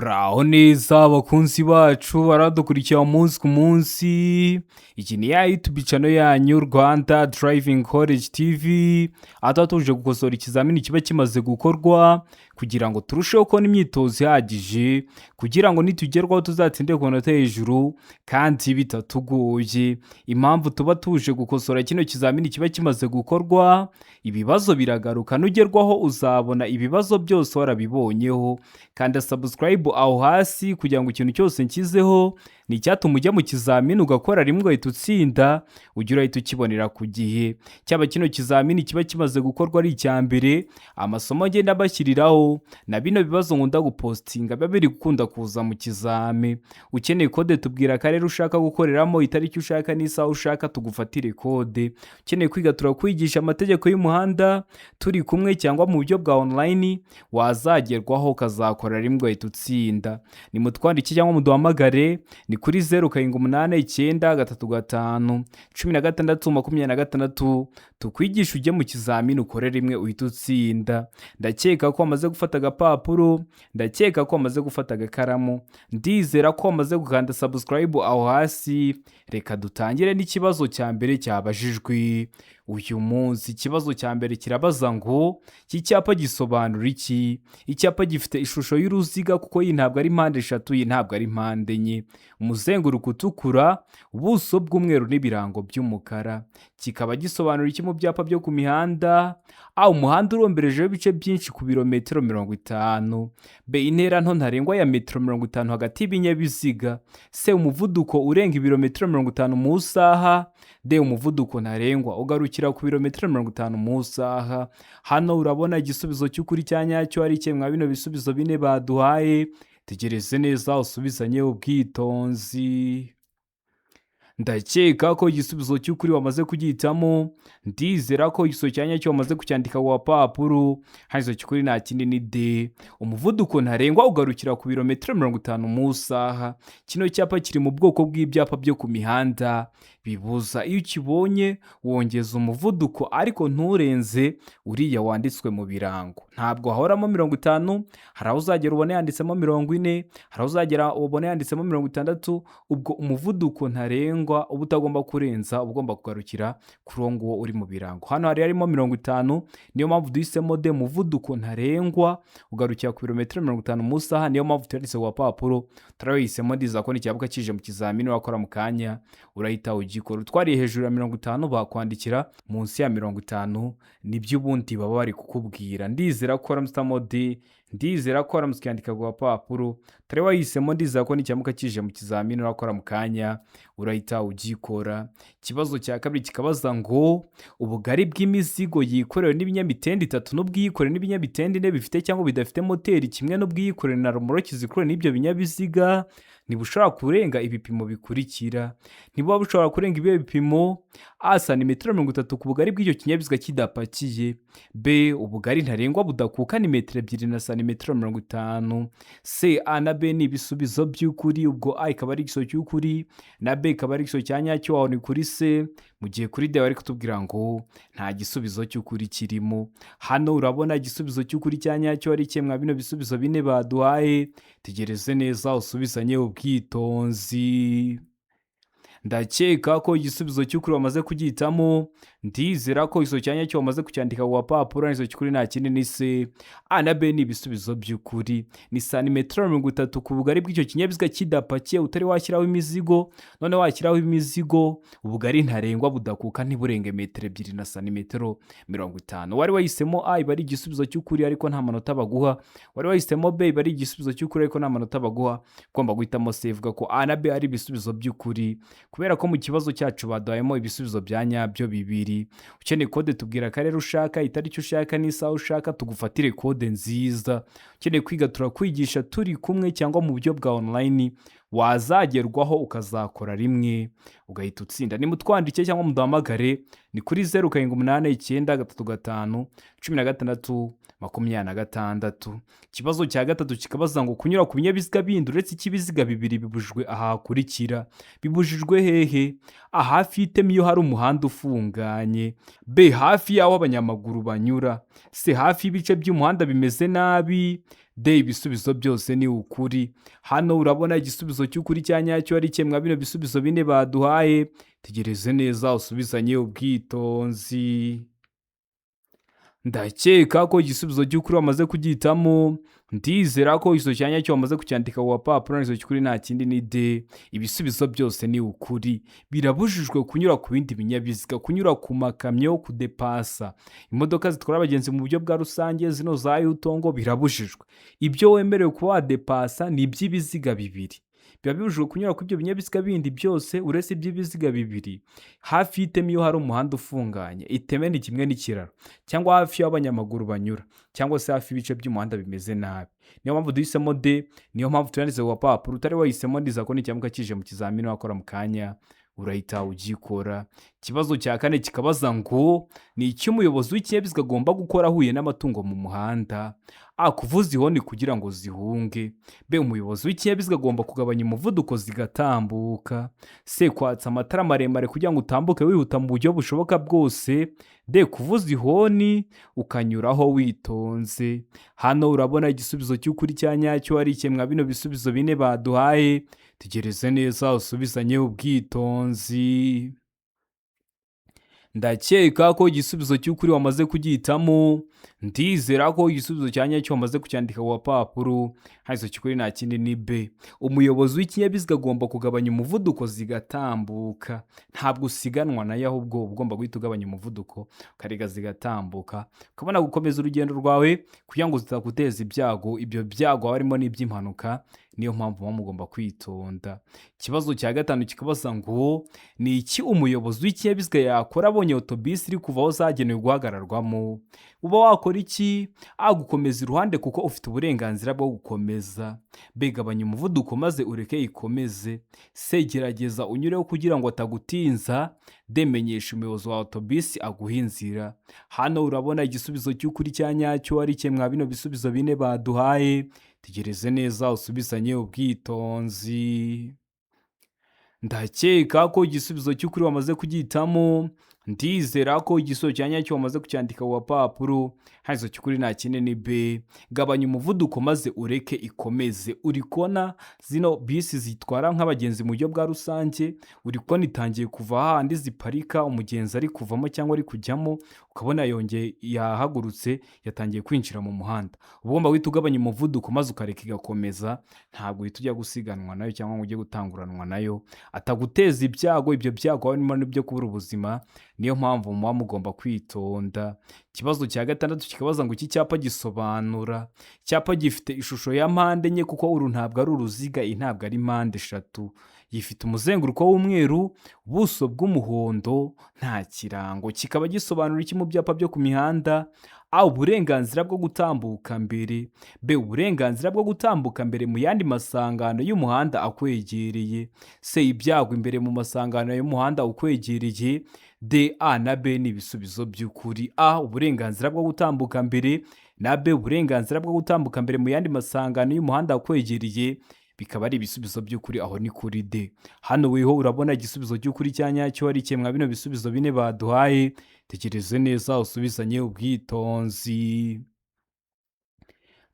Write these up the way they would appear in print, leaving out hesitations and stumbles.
Muraho neza bakunzi bacu baradukurikira umunsi ku munsi. Iki ni ya YouTube channel yanyu Rwanda Driving College TV, aho tuba tuje gukosora ikizamini kiba kimaze gukorwa kugira ngo turusheho kubona imyitozo ihagije, kugira ngo nitugerwaho tuzatsinde ku manota hejuru kandi bitatugoye. Impamvu tuba tuje gukosora kino kizamini kiba kimaze gukorwa, ibibazo biragaruka, nugerwaho uzabona ibibazo byose warabibonyeho. Kanda subscribe aho hasi kugira ngo ikintu cyose nshyizeho ni icyatuma ujya mu kizamini ugakora rimwe ugahita utsinda, ujye urahita ukibonera ku gihe. Cyaba kino kizamini kiba kimaze gukorwa ari icya mbere, amasomo ngenda mbashyiriraho na bino bibazo nkunda gupostinga biba biri gukunda kuza mu kizami. Ukeneye kode, tubwira akarere ushaka gukoreramo, itariki ushaka n'isaha ushaka, tugufatire kode. Ukeneye kwiga, turakwigisha amategeko y'umuhanda turi kumwe cyangwa mu buryo bwa online, wazagerwaho ukazakora rimwe ugahita utsinda. Nimutwandike cyangwa muduhamagare, ni kuri 0789351626, tukwigisha ujye mu kizamini ukore rimwe uhite utsinda. Ndakeka ko wamaze gufata agapapuro, ndakeka ko wamaze gufata agakaramu, ndizera ko wamaze gukanda subscribe aho hasi. Reka dutangire n'ikibazo cya mbere cyabajijwe uyu munsi. Ikibazo cya mbere kirabaza ngo: iki cyapa gisobanura iki? Icyapa gifite ishusho y'uruziga, kuko iyi ntabwo ari mpande eshatu, iyi ntabwo ari mpande enye, umuzenguruko utukura, ubuso bw'umweru n'ibirango by'umukara. Kikaba gisobanura iki mu byapa byo ku mihanda? A, umuhanda uromberejeho ibice byinshi ku birometero 50. B, intera nto ntarengwa ya metero 50 hagati y'ibinyabiziga. C, umuvuduko urenga ibirometero 50 mu isaha. D, umuvuduko ntarengwa ugarukira ku birometero 50 mu isaha. Hano urabona igisubizo cy'ukuri cya nyacyo ari kimwe mwa bino bisubizo bine baduhaye. Tegereze neza usubizanye ubwitonzi. Ndakeka ko igisubizo cy'ukuri wamaze kugihitamo, ndizera ko igisubizo cya nyacyo wamaze kucyandika ku gapapuro. Hano igisubizo cy'ukuri nta kindi, ni D, umuvuduko ntarengwa ugarukira ku birometero 50 mu isaha. Kino cyapa kiri mu bwoko bw'ibyapa byo ku mihanda bibuza. Iyo ukibonye wongeza umuvuduko ariko nturenze uriya wanditswe mu birango. Ntabwo hahoramo 50, hari aho uzagera ubone yanditsemo 40, hari aho uzagera ubone yanditsemo 60. Ubwo umuvuduko ntarengwa uba utagomba kurenza, uba ugomba kugarukira kuri uwo nguwo uri mu birango. Hano hari harimo 50, niyo mpamvu duhisemo D, umuvuduko ntarengwa ugarukira ku birometero 50 mu isaha. Niyo mpamvu tuyanditse ku gapapuro, turabihisemo. Ndiza ko n'icyapa kije mu kizamini wakora mu kanya urahita ugikora. Utwariye hejuru ya 50 bakwandikira munsi ya 50, nibyo ubundi baba bari kukubwira. Ndizera ko waramutse D, ndizera ko waramutse ukiyandika ku gapapuro. Utari wahisemo, ndizera ko nicyamuka kije mu kizamini urakora mu kanya urahita ugikora. Ikibazo cya kabiri kikabaza ngo: ubugari bw'imizigo yikorewe n'ibinyamitende itatu n'ubwiyikorewe n'ibinyamitende ine bifite cyangwa bidafite moteri, kimwe n'ubwiyikorewe na romoroki zikuruwe n'ibyo binyabiziga, ntibushobora kurenga ibipimo bikurikira. Ntibuba bushobora kurenga ibihe bipimo? A, santimetero 30 ku bugari bw'icyo kinyabiziga kidapakiye. B, ubugari ntarengwa budakuka ni metero 2 na santimetero 50. C, A na B ni ibisubizo by'ukuri. Ubwo A ikaba ari igisubizo cy'ukuri na B ikaba ari igisubizo cya nyacyo, aho ni kuri C, mu gihe kuri D bari kutubwira ngo nta gisubizo cy'ukuri kirimo. Hano urabona igisubizo cy'ukuri cya nyacyo ari kimwe mwa bino bisubizo bine baduhaye. Tegereze neza usubizanye ubwitonzi. Ndakeka ko igisubizo cy'ukuri wamaze kugihitamo, ndizera ko igisubizo cya nyacyo wamaze kucyandika ku gapapuro. Igisubizo cy'ukuri nta kindi, ni C. A na B ni ibisubizo by'ukuri. Ni santimetero 30 ku bugari bw'icyo kinyabiziga kidapakiye, utari washyiraho imizigo. Noneho washyiraho imizigo, ubugari ntarengwa budakuka ntiburenge metero 2 na santimetero 50. Wari wahisemo A, iba ari igisubizo cy'ukuri ariko nta manota baguha. Wari wahisemo B, iba ari igisubizo cy'ukuri ariko nta manota baguha. Ugomba guhitamo C. Ivuga ko A na B ari ibisubizo by'ukuri kubera ko mu kibazo cyacu baduhayemo ibisubizo bya nyabyo bibiri. Ukeneye kode, tubwira akarere ushaka, itariki ushaka n'isaha ushaka, tugufatire kode nziza. Ukeneye kwiga, turakwigisha turi kumwe cyangwa mu buryo bwa online, wazagerwaho ukazakora rimwe ugahita utsinda. Nimutwandike cyangwa muduhamagare, ni kuri 0789351626. Ikibazo cya gatatu kikabaza ngo: kunyura ku binyabiziga bindi uretse icy'ibiziga bibiri bibujijwe aha hakurikira. Bibujijwe hehe? A, hafi y'iteme iyo hari umuhanda ufunganye. B, hafi y'aho abanyamaguru banyura. C, hafi y'ibice by'umuhanda bimeze nabi. D, ibisubizo byose ni ukuri. Hano urabona igisubizo cy'ukuri cya nyacyo ari kimwe bino bisubizo bine baduhaye. Tegereze neza usubizanye ubwitonzi. Ndakeka ko igisubizo cy'ukuri wamaze kugihitamo. Ndizera ko igisubizo cya nyacyo wamaze kucyandika ku gapapuro. Igisubizo cy'ukuri nta kindi ni D, ibisubizo byose ni ukuri. Birabujijwe kunyura ku bindi binyabiziga, kunyura ku makamyo, kudepasa imodoka zitwara abagenzi mu buryo bwa rusange, zino za Yutong, birabujijwe. Ibyo wemerewe kuba wadepasa ni iby'ibiziga bibiri. Biba bibujijwe kunyura kuri ibyo binyabiziga bindi byose uretse iby'ibiziga bibiri. Hafi y'iteme, iyo hari umuhanda ufunganye, iteme ni kimwe n'ikiraro, cyangwa hafi y'aho abanyamaguru banyura, cyangwa se hafi y'ibice by'umuhanda bimeze nabi. Niyo mpamvu duhisemo D, niyo mpamvu tuyanditse ku gapapuro. Utari wahisemo, ndiza ko nicyamuka kije mu kizamini wakora mu kanya urahita ugikora. Ikibazo cya kane kikabaza ngo: ni iki umuyobozi w'ikinyabiziga agomba gukora ahuye n'amatungo mu muhanda? A, kuvuza ihoni kugira ngo zihunge. B, umuyobozi w'ikinyabiziga agomba kugabanya umuvuduko zigatambuka. C, kwatsa amatara maremare kugira ngo utambuke wihuta mu buryo bushoboka bwose. D, kuvuza ihoni ukanyuraho witonze. Hano urabona igisubizo cy'ukuri cya nyacyo ari ikemwa bino bisubizo bine baduhaye. Tegereze neza usubizanye ubwitonzi. Ndakeka ko igisubizo cy'ukuri wamaze kugihitamo. Ndizera ko igisubizo cya nyacyo wamaze kucyandika ku gapapuro. Hano cy'ukuri nta kindi ni B, umuyobozi w'ikinyabiziga agomba kugabanya umuvuduko zigatambuka. Ntabwo usiganwa nayo, ahubwo uba ugomba guhita ugabanya umuvuduko, ukareka zigatambuka, ukabona gukomeza urugendo rwawe, kugira ngo zitakuteza ibyago. Ibyo byago haba harimo n'iby'impanuka, niyo mpamvu muba mugomba kwitonda. Ikibazo cya gatanu kikabaza ngo: ni iki umuyobozi w'ikinyabiziga yakora abonye otobisi iri kuva aho zagenewe guhagararwamo? Uba wakora iki? A, gukomeza iruhande kuko ufite uburenganzira bwo gukomeza. B, gabanya umuvuduko maze ureke ikomeze. C, gerageza unyureho kugira ngo atagutinza. D, menyesha umuyobozi wa otobisi aguha inzira. Hano urabona igisubizo cy'ukuri cya nyacyo ari mwa bino bisubizo bine baduhaye. Tegereze neza usubizanye ubwitonzi. Ndakeka ko igisubizo cy'ukuri wamaze kugihitamo. Ndizera ko igisubizo cya nyacyo wamaze kucyandika ku gapapuro. Hano cy'ukuri nta kindi ni B, gabanya umuvuduko maze ureke ikomeze. Uri kubona zino bisi zitwara nk'abagenzi mu buryo bwa rusange, uri kubona itangiye kuva hahandi ziparika, umugenzi ari kuvamo cyangwa ari kujyamo, ukabona yongeye yahagurutse, yatangiye kwinjira mu muhanda. Uba ugomba guhita ugabanya umuvuduko maze ukareka igakomeza. Ntabwo uhita ujya gusiganwa nayo cyangwa ngo ujye gutanguranwa nayo, ataguteza ibyago. Ibyo byago harimo n'ibyo kubura ubuzima, niyo mpamvu muba mugomba kwitonda. Ikibazo cya gatandatu kikabaza ngo: iki cyapa gisobanura? Icyapa gifite ishusho ya mpande enye, kuko uru ntabwo ari uruziga, iyi ntabwo ari mpande eshatu. Gifite umuzenguruko w'umweru, ubuso bw'umuhondo, nta kirango. Kikaba gisobanura iki mu byapa byo ku mihanda? A, uburenganzira bwo gutambuka mbere. B, uburenganzira bwo gutambuka mbere mu yandi masangano y'umuhanda akwegereye. C, ibyago imbere mu masangano y'umuhanda ukwegereye. D, A na B ni ibisubizo by'ukuri. A, uburenganzira bwo gutambuka mbere, na B, uburenganzira bwo gutambuka mbere mu yandi masangano y'umuhanda akwegereye, bikaba ari ibisubizo by'ukuri. Aho ni kuri D. Hano weho urabona igisubizo cy'ukuri cya nyacyo ari kimwe bino bisubizo bine baduhaye. Tekereze neza usubizanye ubwitonzi.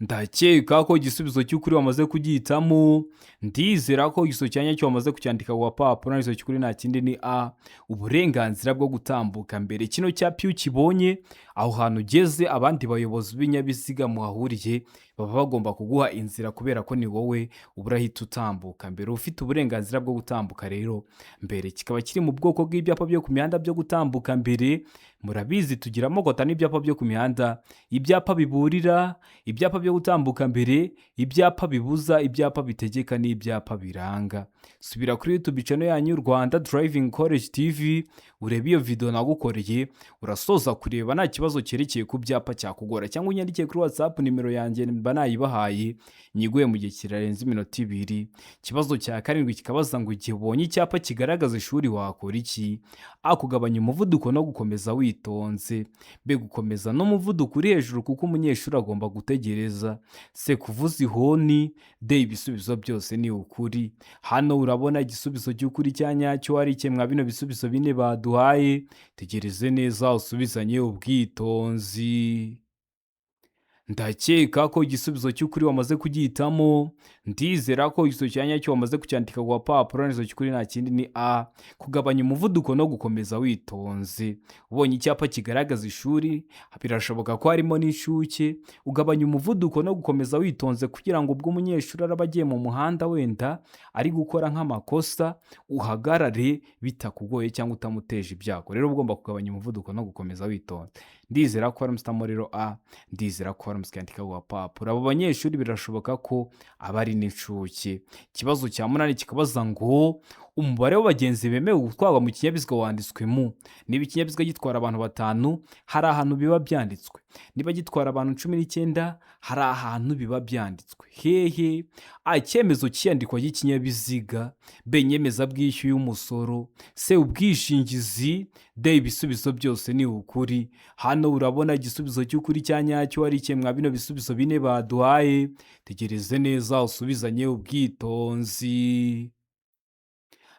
Ndakeka ko igisubizo cy'ukuri wamaze kugihitamo. Ndizera ko igisubizo cya nyacyo wamaze kucyandika ku gapapuro. Igisubizo cy'ukuri nta kindi ni A, uburenganzira bwo gutambuka mbere. Kino cyapa iyo ukibonye aho hantu ugeze, abandi bayobozi b'ibinyabiziga muhahuriye baba bagomba kuguha inzira, kubera ko ni wowe uba urahita utambuka mbere, ufite uburenganzira bwo gutambuka rero mbere. Kikaba kiri mu bwoko bw'ibyapa byo ku mihanda byo gutambuka mbere. Murabizi, tugira amoko atanu y'ibyapa byo ku mihanda: ibyapa biburira, ibyapa byo gutambuka mbere, ibyapa bibuza, ibyapa bitegeka n'ibyapa biranga. Subira kuri YouTube channel yanyu Rwanda Driving College TV, urebe iyo video nagukoreye. Urasoza kureba nta kibazo cyerekeye ku byapa cyakugora, cyangwa unyandikiye kuri WhatsApp, nimero yanjye mba nayibahaye, nyiguye mu gihe kitarenze iminota 2. Ikibazo cya karindwi kikabaza ngo: igihe ubonye icyapa kigaragaza ishuri wakora iki? A, kugabanya umuvuduko no gukomeza witonze. B, gukomeza n'umuvuduko uri hejuru kuko umunyeshuri agomba gutegereza. C, kuvuza ihoni. D, ibisubizo byose ni ukuri. Hano urabona igisubizo cy'ukuri cya nyacyo ari mwa bino bisubizo bine baduhaye. Tegereze neza usubizanye ubwitonzi. Ndakeka ko igisubizo cy'ukuri wamaze kugihitamo. Ndizera ko igisubizo cya nyacyo wamaze kucyandika ku gapapuro. Igisubizo cy'ukuri nta kindi ni A, kugabanya umuvuduko no gukomeza witonze. Ubonye icyapa kigaragaza ishuri, birashoboka ko harimo n'inshuke, ugabanya umuvuduko no gukomeza witonze kugira ngo ubwo umunyeshuri araba agiye mu muhanda wenda ari gukora nk'amakosa, uhagarare bitakugoye cyangwa utamuteje ibyago. Rero uba ugomba kugabanya umuvuduko no gukomeza witonze. Ndizera ko waramutse rero A, ndizera ko waramutse ukandika ku gapapuro. Abo banyeshuri birashoboka ko aba ari n'incuke. Ikibazo cya munani kikabaza ngo umubare w'abagenzi bemewe gutwarwa mu kinyabiziga wanditswe mu. Niba ikinyabiziga gitwara abantu batanu, hari ahantu biba byanditswe. Niba gitwara abantu 19, hari ahantu biba byanditswe. Hehe? A, icyemezo cy'iyandikwa ry'ikinyabiziga; B, inyemezabwishyu y'umusoro; C, ubwishingizi; D, ibisubizo byose ni ukuri. Hano urabona igisubizo cy'ukuri cya nyacyo ari ikihe mwa bino bisubizo bine baduhaye? Tegereze neza usubizanye ubwitonzi.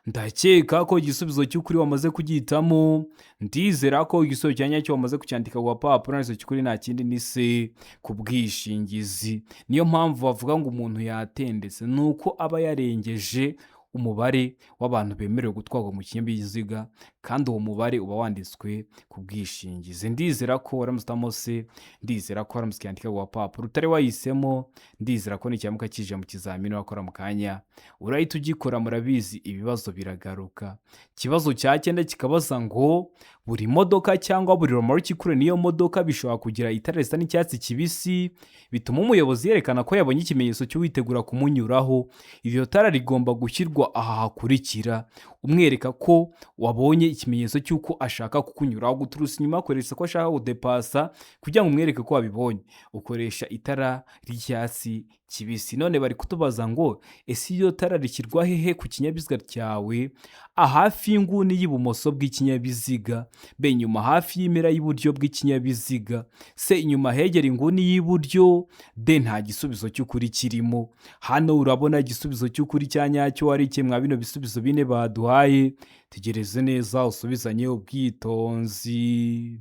Ndakeka ko igisubizo cy'ukuri wamaze kugihitamo. Ndizera ko igisubizo cya nyacyo wamaze kucyandika ku gapapuro. Igisubizo cy'ukuri nta kindi ni C, ku bwishingizi. Niyo mpamvu bavuga ngo umuntu yatendetse, ni uko aba yarengeje umubare w'abantu bemerewe gutwarwa mu kinyabiziga, kandi uwo mubare uba wanditswe ku bwishingizi. Ndizera ko waramutse C, ndizera ko waramutse ukiyandika ku gapapuro. Utari wahisemo, ndizera ko nikiramuka kije mu kizamini wakora mu kanya urahita ugikora. Murabizi, ibibazo biragaruka. Ikibazo cya cyenda kikabaza ngo buri modoka cyangwa buri romoruki ikurura n'iyo modoka bishobora kugira itara risa n'icyatsi kibisi bituma umuyobozi yerekana ko yabonye ikimenyetso cy'uwitegura kumunyuraho. Iryo tara rigomba gushyirwa aha hakurikira: umwereka ko wabonye ikimenyetso cy'uko ashaka kukunyuraho, guturusa inyuma, akoresha ko ashaka kudepasa, kugira ngo umwereke ko wabibonye ukoresha itara ry'icyatsi kibisi. None bari kutubaza ngo ese iryo tara rishyirwa hehe ku kinyabiziga cyawe? A, hafi y'inguni y'ibumoso bw'ikinyabiziga; B, inyuma hafi y'impera y'iburyo bw'ikinyabiziga; C, inyuma hegera inguni y'iburyo; D, nta gisubizo cy'ukuri kirimo. Hano urabona igisubizo cy'ukuri cya nyacyo ari iki mwa bino bisubizo bine baduhaye? Tegereze neza usubizanye ubwitonzi.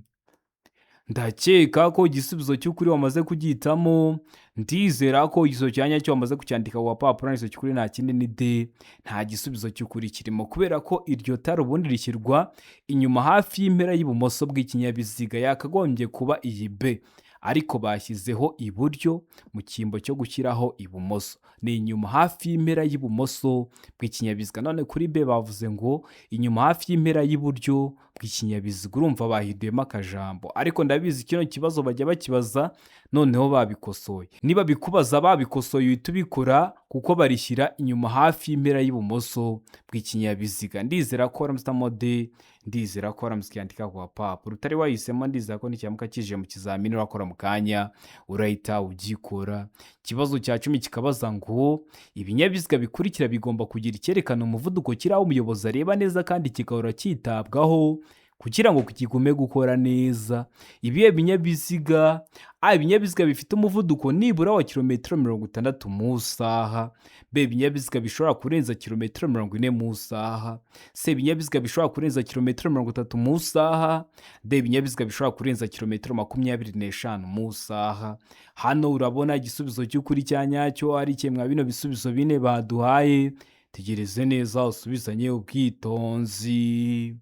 Ndakeka ko igisubizo cy'ukuri wamaze kugihitamo. Ndizera ko igisubizo cya nyacyo wamaze kucyandika ku gapapuro. Igisubizo cy'ukuri nta kindi ni D, nta gisubizo cy'ukuri kirimo, kubera ko iryo tara ubundi rishyirwa inyuma hafi y'impera y'ibumoso bw'ikinyabiziga. Yakagombye kuba iyi B, ariko bashyizeho iburyo mu cyimbo cyo gushyiraho ibumoso. Ni inyuma hafi y'impera y'ibumoso bw'ikinyabiziga. None kuri B bavuze ngo inyuma hafi y'impera y'iburyo bw'ikinyabiziga. Urumva bahinduyemo akajambo, ariko ndabizi kino kibazo bajya bakibaza noneho babikosoye. Niba bikubaza babikosoye, uhita ubikora, kuko barishyira inyuma hafi y'impera y'ibumoso bw'ikinyabiziga. Ndizera ko waramutse D, ndizera ko waramutse ukiyandika ku gapapuro. Utari wahisemo, ndizera ko nikiramuka kije mu kizamini urakora mu kanya urahita ugikora. Ikibazo cya 10 kikabaza ngo ibinyabiziga bikurikira bigomba kugira icyerekana umuvuduko kiri aho umuyobozi areba neza kandi kigahora cyitabwaho kugira ngo kigume gukora neza. Ibihe binyabiziga? A, ibinyabiziga bifite umuvuduko nibura wa kilometero 60 mu isaha; B, ibinyabiziga bishobora kurenza kilometero 40 mu isaha; C, ibinyabiziga bishobora kurenza kilometero 30 mu isaha; D, ibinyabiziga bishobora kurenza kilometero 25 mu isaha. Hano urabona igisubizo cy'ukuri cya nyacyo ari iki mwa bino bisubizo bine baduhaye? Tegereze neza usubizanye ubwitonzi.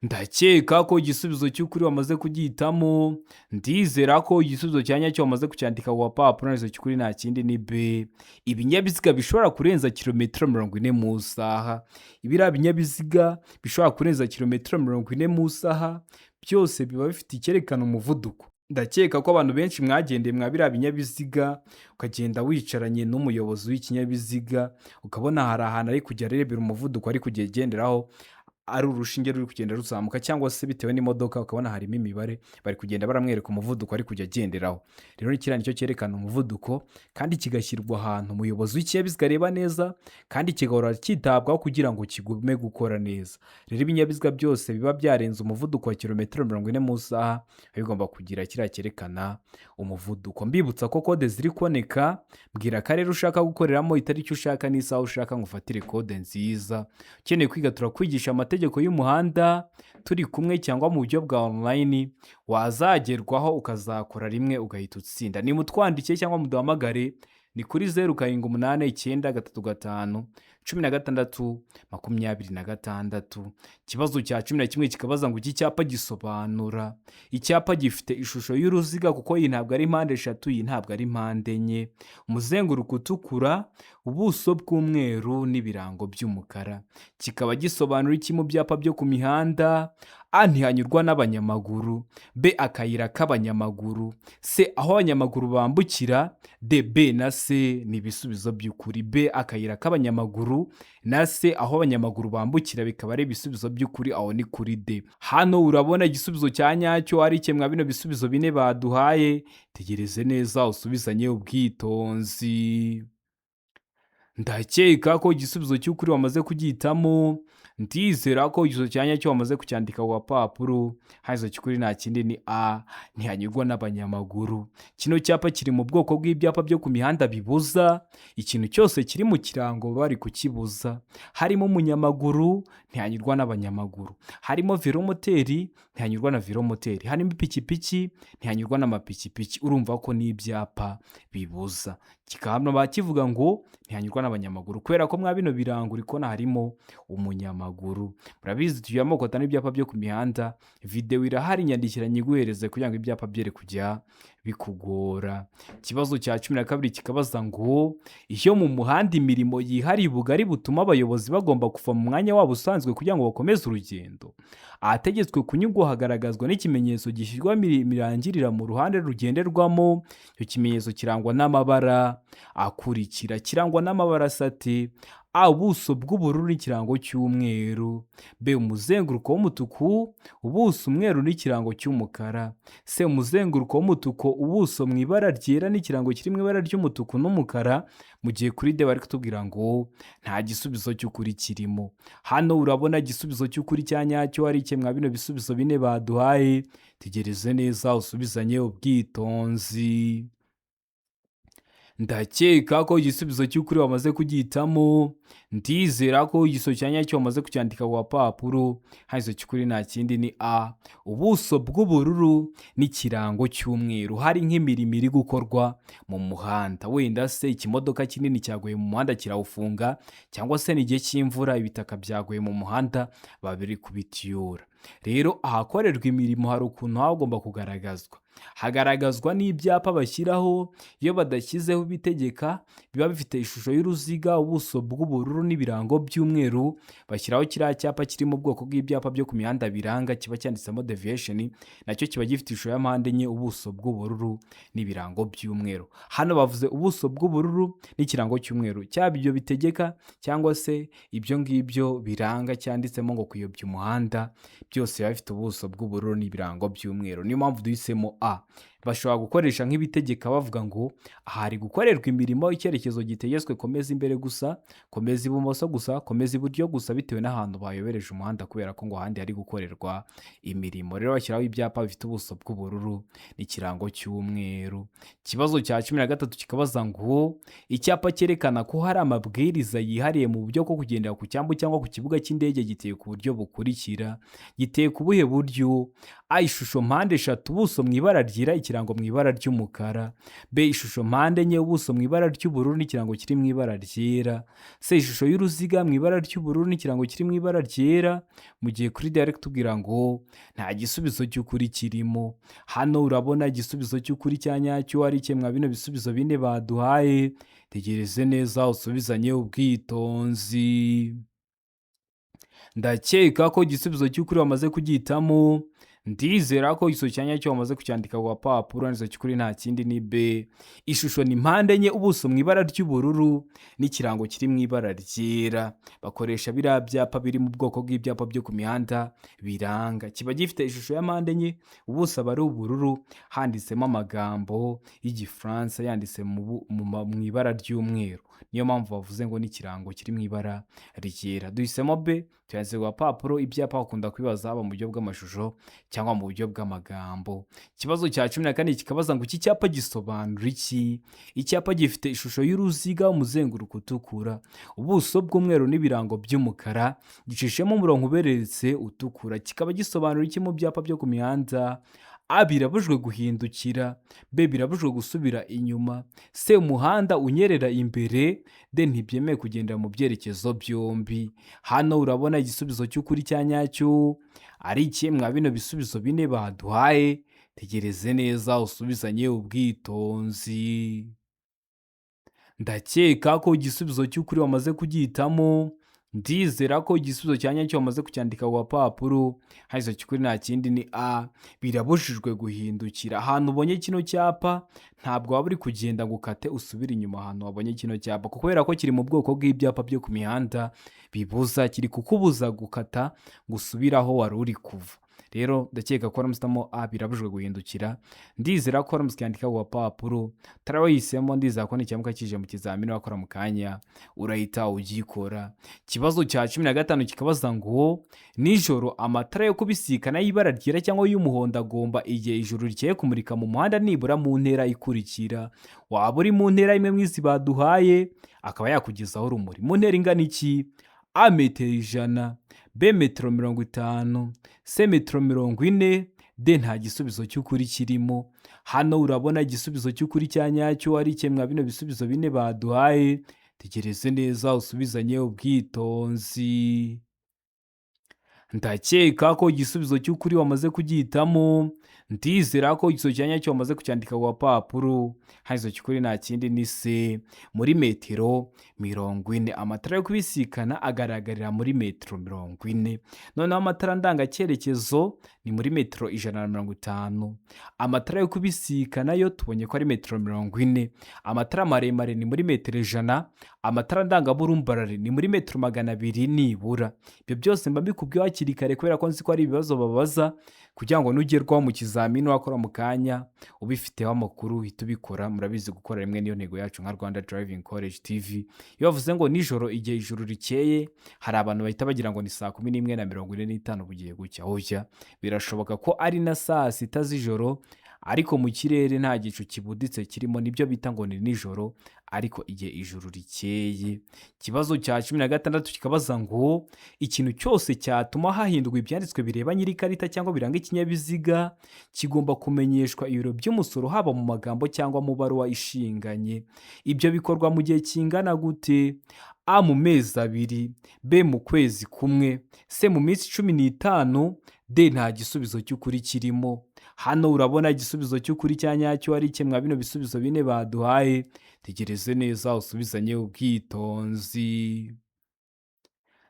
Ndakeka ko igisubizo cy'ukuri wamaze kugihitamo. Ndizera ko igisubizo cya nyacyo wamaze kucyandika ku gapapuro. Igisubizo cy'ukuri nta kindi ni B, ibinyabiziga bishobora kurenza kilometero 40 mu isaha. Biriya binyabiziga bishobora kurenza kilometero 40 mu isaha byose biba bifite icyerekana umuvuduko. Ndakeka ko abantu benshi mwagendeye mwa biriya binyabiziga, ukagenda wicaranye n'umuyobozi w'ikinyabiziga, ukabona hari ahantu ari kujya arebera umuvuduko ari kujya agenderaho, ari urushinge ruri kugenda ruzamuka, cyangwa se bitewe n'imodoka ukabona harimo imibare bari kugenda baramwereka umuvuduko ari kujya agenderaho. Rero kiriya nicyo cyerekana umuvuduko, kandi kigashyirwa ahantu umuyobozi w'ikinyabiziga areba neza, kandi kigahora cyitabwaho kugira ngo kigume gukora neza. Rero ibinyabiziga byose biba byarenze umuvuduko wa kilometero 40 mu isaha biba bigomba kugira kiriya cyerekana umuvuduko. Mbibutsa ko kode ziri kuboneka. Mbwira akarere ushaka gukoreramo, itariki ushaka n'isaha ushaka ngo ufatire kode nziza. Ukeneye kwiga, turakwigisha amategeko. amategeko y'umuhanda turi kumwe cyangwa mu buryo bwa online, wazagerwaho ukazakora rimwe ugahita utsinda. Nimutwandikiye cyangwa muduhamagare, ni kuri 0789351626. Ikibazo cya 11 kikabaza ngo iki cyapa gisobanura. Icyapa gifite ishusho y'uruziga, kuko iyi ntabwo ari mpande eshatu, iyi ntabwo ari mpande enye, umuzenguruko utukura, ubuso bw'umweru n'ibirango by'umukara. Kikaba gisobanura iki mu byapa byo ku mihanda? A, ntihanyurwa n'abanyamaguru; B, akayira k'abanyamaguru; C, aho abanyamaguru bambukira; D, B na C ni ibisubizo by'ukuri. B, akayira k'abanyamaguru, na C, aho abanyamaguru bambukira, bikaba ari ibisubizo by'ukuri. Aho ni kuri D. Hano urabona igisubizo cya nyacyo ari kimwe bino bisubizo bine baduhaye. Tegereze neza usubizanye ubwitonzi. Ndakeka ko igisubizo cy'ukuri wamaze kugihitamo. Ndizera ko igisubizo cya nyacyo wamaze kucyandika ku gapapuro. Hano cy'ukuri nta kindi, ni A, ntihanyurwa n'abanyamaguru. Kino cyapa kiri mu bwoko bw'ibyapa byo ku mihanda bibuza. Ikintu cyose kiri mu kirango bari kukibuza. Harimo umunyamaguru, ntihanyurwa n'abanyamaguru; harimo velomoteri, ntihanyurwa na velomoteri; harimo ipikipiki, ntihanyurwa n'amapikipiki. Urumva ko ni ibyapa bibuza. Kikaba kivuga ngo ntihanyurwa n'abanyamaguru kubera ko mwa bino birango uri kubona harimo umunyamaguru. Murabizi, tugira amoko atanu y'ibyapa byo ku mihanda. Videwo irahari, nyandikira nyiguhereze kugira ngo ibyapa byere kujya bikugora. Ikibazo cya 12 kikabaza ngo iyo mu muhanda imirimo yihariye ubugari butuma abayobozi bagomba kuva mu mwanya wabo usanzwe kugira ngo bakomeze urugendo, ahategetswe kunyurwa hagaragazwa n'ikimenyetso gishyirwa mirangirira mu ruhande rugenderwamo. Icyo kimenyetso kirangwa n'amabara akurikira. Kirangwa n'amabara asa ate? A, ubuso bw'ubururu n'ikirango cy'umweru; B, umuzenguruko w'umutuku, ubuso umweru n'ikirango cy'umukara; C, umuzenguruko w'umutuku, ubuso mu ibara ryera n'ikirango kiri mu ibara ry'umutuku n'umukara. Mu gihe kuri D bari kutubwira ngo nta gisubizo cy'ukuri kirimo. Hano urabona igisubizo cy'ukuri cya nyacyo ari mwa bino bisubizo bine baduhaye. Tegereze neza usubizanye ubwitonzi. Ndakeka ko igisubizo cy'ukuri wamaze kugihitamo. Ndizera ko igisubizo cya nyacyo wamaze kucyandika ku gapapuro. Hano cy'ukuri nta kindi, ni A, ubuso bw'ubururu n'ikirango cy'umweru. Hari nk'imirimo iri gukorwa mu muhanda, wenda se ikimodoka kinini cyaguye mu muhanda kirawufunga, cyangwa se ni igihe cy'imvura, ibitaka byaguye mu muhanda, babiri kubitiyura. Rero ahakorerwa imirimo hari ukuntu haba hagomba kugaragazwa. Hagaragazwa n'ibyapa bashyiraho. Iyo badashyizeho ibitegeka, biba bifite ishusho y'uruziga, ubuso bw'ubururu n'ibirango by'umweru. Bashyiraho kiriya cyapa kiri mu bwoko bw'ibyapa byo ku mihanda biranga, kiba cyanditsemo deviation. Nacyo kiba gifite ishusho ya mpande enye, ubuso bw'ubururu n'ibirango by'umweru. Hano bavuze ubuso bw'ubururu n'ikirango cy'umweru, cyaba ibyo bitegeka cyangwa se ibyo ngibyo biranga cyanditsemo ngo kuyobya umuhanda, byose biba bifite ubuso bw'ubururu n'ibirango by'umweru. Niyo mpamvu duhisemo A. Bashobora gukoresha nk'ibitegeka, bavuga ngo aha hari gukorerwa imirimo, icyerekezo gitegetswe komeza imbere gusa, komeza ibumoso gusa, komeza iburyo gusa, bitewe n'ahantu bayobereje umuhanda kubera ko ngo ahandi hari gukorerwa imirimo. Rero bashyiraho ibyapa bifite ubuso bw'ubururu n'ikirango cy'umweru. Ikibazo cya 13 kikabaza ngo icyapa cyerekana ko hari amabwiriza yihariye mu buryo bwo kugendera ku cyambu cyangwa ku kibuga cy'indege giteye ku buryo bukurikira. Giteye ku buhe buryo? A, ishusho mpande eshatu, ubuso mu ibara ryera, ikirango mu ibara ry'umukara; B, ishusho mpande enye, ubuso mu ibara ry'ubururu n'ikirango kiri mu ibara ryera; C, ishusho y'uruziga mu ibara ry'ubururu n'ikirango kiri mu ibara ryera. Mu gihe kuri D bari kutubwira ngo nta gisubizo cy'ukuri kirimo. Hano urabona igisubizo cy'ukuri cya nyacyo ari mwa bino bisubizo bine baduhaye. Tegereze neza usubizanye ubwitonzi. Ndakeka ko igisubizo cy'ukuri wamaze kugihitamo. Ndizera ko igisubizo cya nyacyo wamaze kucyandika ku gapapuro. Igisubizo cy'ukuri nta kindi, ni B, ishusho ni mpande enye, ubuso mu ibara ry'ubururu n'ikirango kiri mu ibara ryera. Bakoresha biriya byapa biri mu bwoko bw'ibyapa byo ku mihanda biranga. Kiba gifite ishusho ya mpande enye, ubuso aba ari ubururu, handitsemo amagambo y'Igifaransa yanditse mu ibara ry'umweru. Niyo mpamvu bavuze ngo n'ikirango kiri mu ibara ryera. Duhisemo B, tuyanditse ku gapapuro. Ibyapa bakunda kubibaza haba mu buryo bw'amashusho cyangwa mu buryo bw'amagambo. Ikibazo cya 14 kikabaza ngo iki cyapa gisobanura iki? Icyapa gifite ishusho y'uruziga, umuzenguruko utukura, ubuso bw'umweru n'ibirango by'umukara, gicishemo umurongo uberetse utukura, kikaba gisobanura iki mu byapa byo ku mihanda? A, birabujijwe guhindukira; B, birabujijwe gusubira inyuma; C, umuhanda unyerera imbere; D, ntibyemewe kugendera mu byerekezo byombi. Hano urabona igisubizo cy'ukuri cya nyacyo ari iki mwa bino bisubizo bine baduhaye? Tegereze neza usubizanye ubwitonzi. Ndakeka ko igisubizo cy'ukuri wamaze kugihitamo. Ndizera ko igisubizo cya nyacyo wamaze kucyandika ku gapapuro. Hano cy'ukuri nta kindi ni A, birabujijwe guhindukira. Ahantu ubonye kino cyapa, ntabwo waba uri kugenda ngo ukate usubire inyuma ahantu wabonye kino cyapa, kubera ko kiri mu bwoko bw'ibyapa byo ku mihanda bibuza, kiri kukubuza gukata ngo usubire aho wari uri kuva. Rero ndakeka ko waramusitamo A, birabujijwe guhindukira. Ndizera ko waramutse ukandika ku gapapuro. Utarawahisemo, ndizera ko nicyamuka kije mu kizamini wakora mu kanya urahita ugikora. Ikibazo cya 15 kikabaza ngo nijoro amatara yo kubisikana y'ibara ryera cyangwa y'umuhondo agomba, igihe ijoro rikeye, kumurika mu muhanda nibura mu ntera ikurikira. Waba uri mu ntera imwe mu izi baduhaye, akaba yakugezaho urumuri mu ntera ingana iki? A, metero 100; B, metero 50; C, metero 40; D, nta gisubizo cy'ukuri kirimo. Hano urabona igisubizo cy'ukuri cya nyacyo ari mwa bino bisubizo bine baduhaye? Tegereze neza usubizanye ubwitonzi. Ndakeka ko igisubizo cy'ukuri wamaze kugihitamo. Ndizera ko igisubizo cya nyacyo wamaze kucyandika ku gapapuro. Hano cy'ukuri nta kindi ni C, muri metero 40. Amatara yo kubisikana agaragarira muri metero 40. Noneho amatara ndangacyerekezo ni muri metero 150. Amatara yo kubisikana yo tubonye ko ari metero 40. Amatara maremare ni muri metero 100. Amatara ndangaburumbarare ni muri metero 200 nibura. Ibyo byose mba mbikubwiye hakiri kare kubera ko nzi ko ari ibibazo babaza, kugira ngo nugerwaho mu kizamini wakora mu kanya ubifiteho amakuru uhita ubikora. Murabizi, gukora rimwe niyo ntego yacu nka Rwanda Driving College TV. Iyo bavuze ngo nijoro igihe ijuru rikeye, hari abantu bahita bagira ngo ni saa 11:45 bugiye gucya. Oya, birashoboka ko ari na saa sita z'ijoro, ariko mu kirere nta gicu kibuditse kirimo, nibyo bita ngo ni nijoro ariko igihe ijuru rikeye. Ikibazo cya 16 kikabaza ngo ikintu cyose cyatuma hahindurwa ibyanditswe bireba nyir'ikarita cyangwa biranga ikinyabiziga kigomba kumenyeshwa ibiro by'umusoro, haba mu magambo cyangwa mu baruwa ishinganye. Ibyo bikorwa mu gihe kingana gute? A, mu mezi 2; B, mu kwezi kumwe; C, mu minsi 15; D, nta gisubizo cy'ukuri kirimo. Hano urabona igisubizo cy'ukuri cya nyacyo ari mwa bino bisubizo bine baduhaye? Tegereze neza usubizanye ubwitonzi.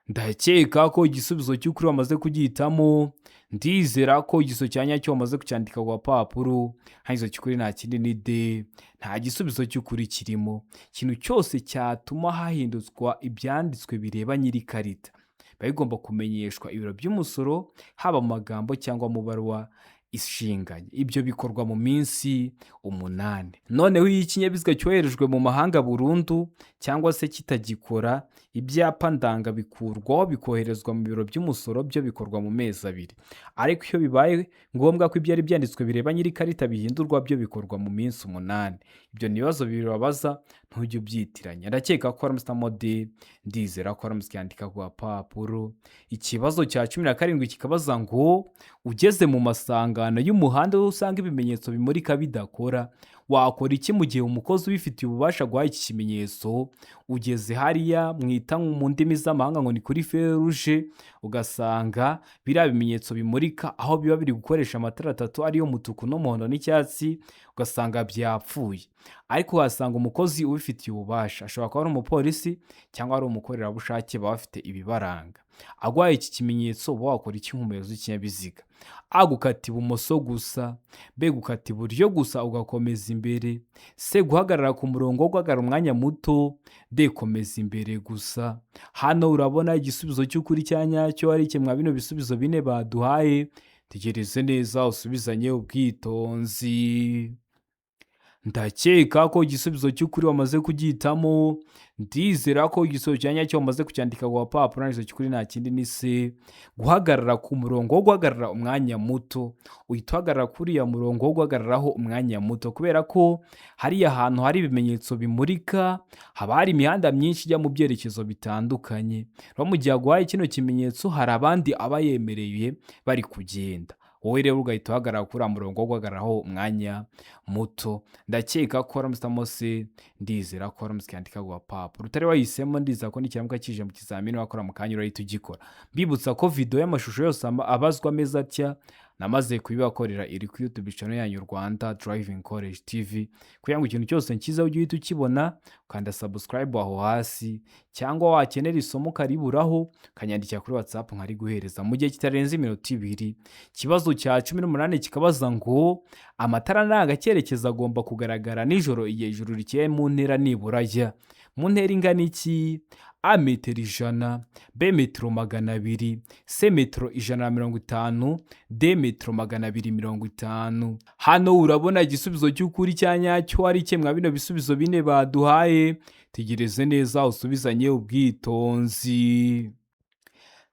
Ndakeka ko igisubizo cy'ukuri wamaze kugihitamo. Ndizera ko igisubizo cya nyacyo wamaze kucyandika ku gapapuro. Hano cy'ukuri nta kindi ni D, nta gisubizo cy'ukuri kirimo. Ikintu cyose cyatuma hahindurwa ibyanditswe bireba nyir'ikarita biba bigomba kumenyeshwa ibiro by'umusoro, haba mu magambo cyangwa mu baruwa ishinganye. Ibyo bikorwa mu minsi 8. Noneho iyo ikinyabiziga cyoherejwe mu mahanga burundu cyangwa se kitagikora, ibyapa ndanga bikurwaho bikoherezwa mu biro by'umusoro, byo bikorwa mu mezi 2. Ariko iyo bibaye ngombwa ko ibyari byanditswe bireba nyir'ikarita bihindurwa, byo bikorwa mu minsi 8. Ibyo ni ibibazo bibiri babaza, ntujye ubyitiranya. Ndakeka ko waramusitamo D, ndizera ko waramutse yandika ku gapapuro. Ikibazo cya 17 kikabaza ngo ugeze mu masangano y'umuhanda aho usanga ibimenyetso bimurika bidakora, wakora iki mu gihe umukozi ubifitiye ububasha aguhaye iki kimenyetso? Ugeze hariya mwita mu ndimi z'amahanga ngo ni kuri feruje, ugasanga biriya bimenyetso bimurika aho biba biri gukoresha amatara atatu ariyo umutuku n'umuhondo n'icyatsi, ugasanga byapfuye, ariko uhasanga umukozi ubifitiye ububasha, ashobora kuba ari umupolisi cyangwa ari umukorerabushake, baba bafite ibibaranga, aguhaye iki kimenyetso uba wakora iki nk'umuyobozi w'ikinyabiziga? A, gukata ibumoso gusa; B, gukata iburyo gusa ugakomeza imbere; C, guhagarara ku murongo wo guhagarara umwanya muto; D, komeza imbere gusa. Hano urabona igisubizo cy'ukuri cya nyacyo ari mwa bino bisubizo bine baduhaye? Tegereze neza usubizanye ubwitonzi. Ndakeka ko igisubizo cy'ukuri wamaze kugihitamo. Ndizera ko igisubizo cya nyacyo wamaze kucyandika ku gapapuro. Igisubizo cy'ukuri nta kindi, ni C, guhagarara ku murongo wo guhagarara umwanya muto. Uhita uhagarara kuri uriya murongo wo guhagararaho umwanya muto, kubera ko hariya hantu hari ibimenyetso bimurika haba hari imihanda myinshi ijya mu byerekezo bitandukanye. Rero mu gihe aguhaye kino kimenyetso, hari abandi aba yemereye bari kugenda, wowe rero ugahita uhagarara kuri uriya murongo wo guhagararaho umwanya muto. Ndakeka ko waramutse C. Ndizera ko waramutse ukandika ku gapapuro. Utari wahisemo, ndizera ko nikiramuka kije mu kizamini wakora mu kanya urahita ugikora. Mbibutsa ko video y'amashusho yose abazwa ameze atya namaze kubibakorera, iri kuri YouTube channel yanyu Rwanda Driving College TV. Kugira ngo ikintu cyose nkiza ujye uhita ukibona, ukanda subscribe aho hasi, cyangwa wakenera isomo ukariburaho, ukanyandikira kuri WhatsApp nkariguhereza mu gihe kitarenze iminota 2. Ikibazo cya 18 kikabaza ngo: amatara ndangacyerekezo agomba kugaragara nijoro igihe ijuru rikeye mu ntera nibura ya mu ntera ingana iki? A, metero 100, B, metero 200, C, metero 150, D, metero 250. Hano urabona igisubizo cy'ukuri cya nyacyo ari mwa bino bisubizo bine baduhaye. Tegereze neza usubizanye ubwitonzi.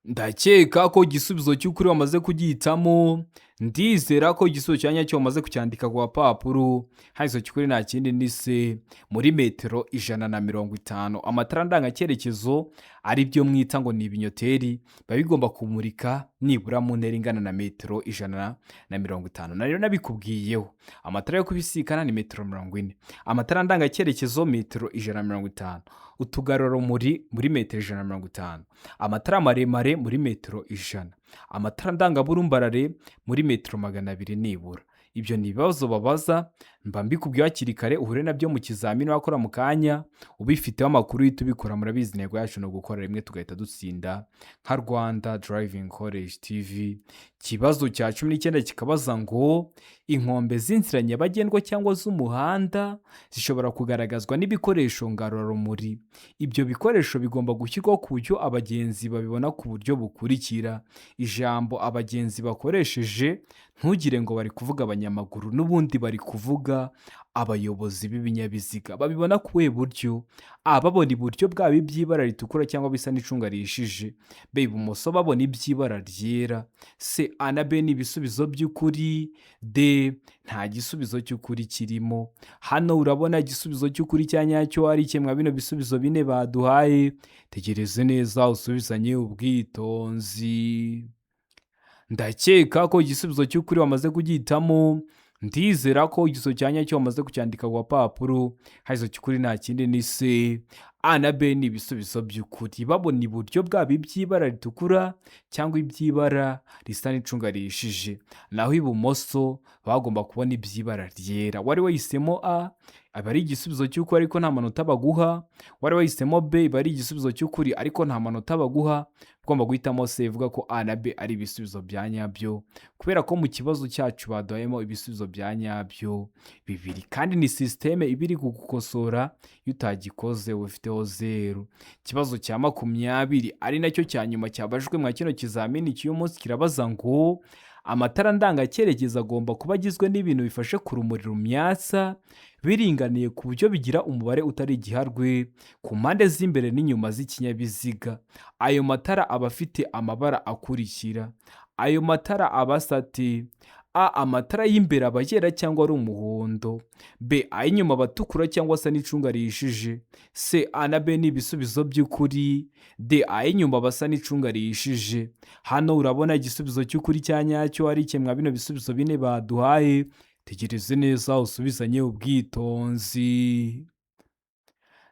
Ndakeka ko igisubizo cy'ukuri wamaze kugihitamo. Ndizera ko igisubizo cya nyacyo wamaze kucyandika ku gapapuro. Hano igisubizo cy'ukuri nta kindi, ni C, muri metero 150. Amatara ndangacyerekezo, ari byo mwita ngo ni ibinyoteri, biba bigomba kumurika nibura mu ntera ingana na metero 150. Na rero nabikubwiyeho, amatara yo kubisikana ni metero 40, amatara ndangacyerekezo metero 150, utugarurarumuri muri metero 150, amatara maremare muri metero 100, amatara ndangaburumbarare muri metero 200 nibura. Ibyo ni ibibazo babaza, mba mbikubwiye hakiri kare, uhure nabyo mu kizamini wakora mu kanya ubifiteho amakuru, uhita ubikora. Murabizi, intego yacu ni ugukora rimwe tugahita dutsinda nka Rwanda Driving College TV. Ikibazo cya 19 kikabaza ngo: inkombe z'inzira nyabagendwa cyangwa z'umuhanda zishobora kugaragazwa n'ibikoresho ngarurarumuri. Ibyo bikoresho bigomba gushyirwaho ku buryo abagenzi babibona ku buryo bukurikira. Ijambo abagenzi bakoresheje, ntugire ngo bari kuvuga abanyamaguru, n'ubundi bari kuvuga abayobozi b'ibinyabiziga. Babibona ku buhe buryo? A, babona iburyo bwabo iby'ibara ritukura cyangwa bisa n'icunga rihishije, B, ibumoso babona iby'ibara ryera, C, A na B ni ibisubizo by'ukuri, D, nta gisubizo cy'ukuri kirimo. Hano urabona igisubizo cy'ukuri cya nyacyo ari mwa bino bisubizo bine baduhaye. Tegereze neza usubizanye ubwitonzi. Ndakeka ko igisubizo cy'ukuri wamaze kugihitamo. Ndizera ko igisubizo cya nyacyo wamaze kucyandika ku gapapuro. Igisubizo cy'ukuri nta kindi, ni C. A na B ni ibisubizo by'ukuri. Babona iburyo bwabo iby'ibara ritukura cyangwa iby'ibara risa n'icunga rihishije, naho ibumoso bagomba kubona iby'ibara ryera. Wari wahisemo A, aba ari igisubizo cy'ukuri ariko nta manota baguha. Wari wahisemo B, iba ari igisubizo cy'ukuri ariko nta manota baguha. Ugomba guhitamo C, ivuga ko A na B ari ibisubizo bya nyabyo, kubera ko mu kibazo cyacu baduhayemo ibisubizo bya nyabyo bibiri, kandi ni sisiteme iba iri kugukosora. Iyo utagikoze uba ufiteho zeru. Ikibazo cya 20, ari nacyo cya nyuma cyabajijwe mwa kino kizamini cy'uyu munsi, kirabaza ngo: amatara ndangacyerekezo agomba kuba agizwe n'ibintu bifashe ku rumuri rumyatsa biringaniye ku buryo bigira umubare utari igiharwe ku mpande z'imbere n'inyuma z'ikinyabiziga. Ayo matara aba afite amabara akurikira. Ayo matara aba asa ate? A, amatara y'imbere aba yera cyangwa ari umuhondo, B, ay'inyuma aba atukura cyangwa asa n'icunga rihishije, C, A na B ni ibisubizo by'ukuri, D, ay'inyuma aba asa n'icunga rihishije. Hano urabona igisubizo cy'ukuri cya nyacyo ari mwa bino bisubizo bine baduhaye. Tegereze neza usubizanye ubwitonzi.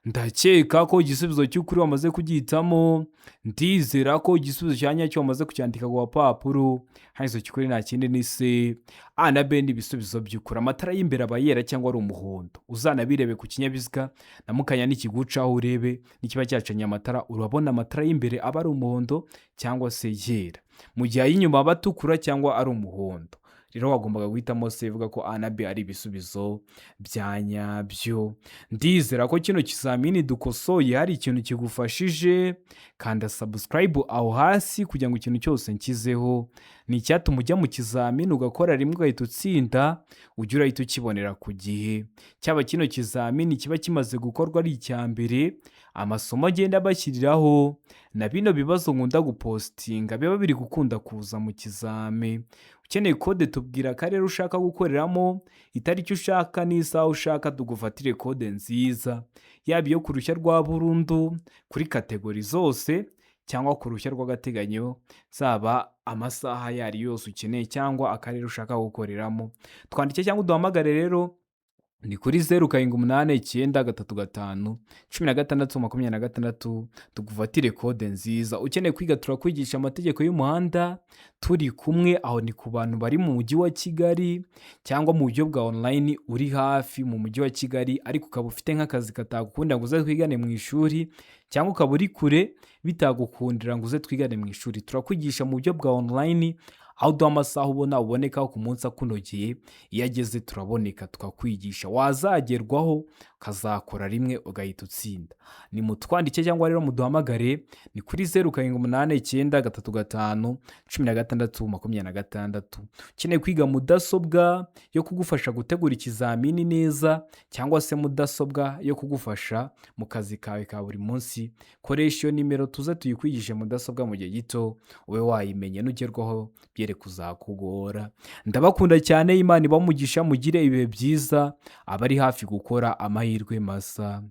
Ndakeka ko igisubizo cy'ukuri wamaze kugihitamo. Ndizera ko igisubizo cya nyacyo wamaze kucyandika ku gapapuro. Hano igisubizo cy'ukuri nta kindi, ni C. A na B ni ibisubizo by'ukuri. Amatara y'imbere aba yera cyangwa ari umuhondo. Uzanabirebe ku kinyabiziga na mukanya nikigucaho, urebe nikiba cyacanye amatara, urabona amatara y'imbere aba ari umuhondo cyangwa se yera, mu gihe ay'inyuma aba atukura cyangwa ari umuhondo. Rero wagombaga guhitamo C, ivuga ko A na B ari ibisubizo bya nyabyo. Ndizera ko kino kizamini dukosoye hari ikintu kigufashije. Kanda subscribe aho hasi kugira ngo ikintu cyose nshyizeho ni icyatuma ujya mu kizamini ugakora rimwe ugahita utsinda, ujye urahita ukibonera ku gihe. Cyaba kino kizamini kiba kimaze gukorwa ari icya mbere, amasomo agenda bashyiriraho na bino bibazo nkunda gupostinga biba biri gukunda kuza mu kizami. Ukeneye kode, tubwira akarere ushaka gukoreramo, itariki ushaka n'isaha ushaka, tugufatire kode nziza, yaba iyo ku ruhushya rwa burundu kuri category zose cyangwa ku ruhushya rw'agateganyo, zaba amasaha ayo ari yose ukeneye cyangwa akarere ushaka gukoreramo. Twandike cyangwa uduhamagare rero, ni kuri 0789351626, tugufatire kode nziza. Ukeneye kwiga, turakwigisha amategeko y'umuhanda turi kumwe. Aho ni ku bantu bari mu mujyi wa Kigali cyangwa mu buryo bwa online, uri hafi mu mujyi wa Kigali ariko ukaba ufite nk'akazi katagukundira ngo uze twigane mu ishuri, cyangwa ukaba uri kure bitagukundira ngo uze twigane mu ishuri, turakwigisha mu buryo bwa online, aho uduha amasaha ubona ubonekaho ku munsi akunogeye. Iyo ageze turaboneka tukakwigisha, wazagerwaho ukazakora rimwe ugahita utsinda. Ni mutwandike cyangwa rero muduhamagare, ni kuri 0789351626. Ukeneye kwiga mudasobwa yo kugufasha gutegura ikizamini neza cyangwa se mudasobwa yo kugufasha mu kazi kawe ka buri munsi, koresha iyo nimero tuze tuyikwigishe mudasobwa mu gihe gito ube wayimenye, nugerwaho byere kuzakugora. Ndabakunda cyane, Imana ibamugisha, mugire ibihe byiza, abari hafi gukora amahirwe masa.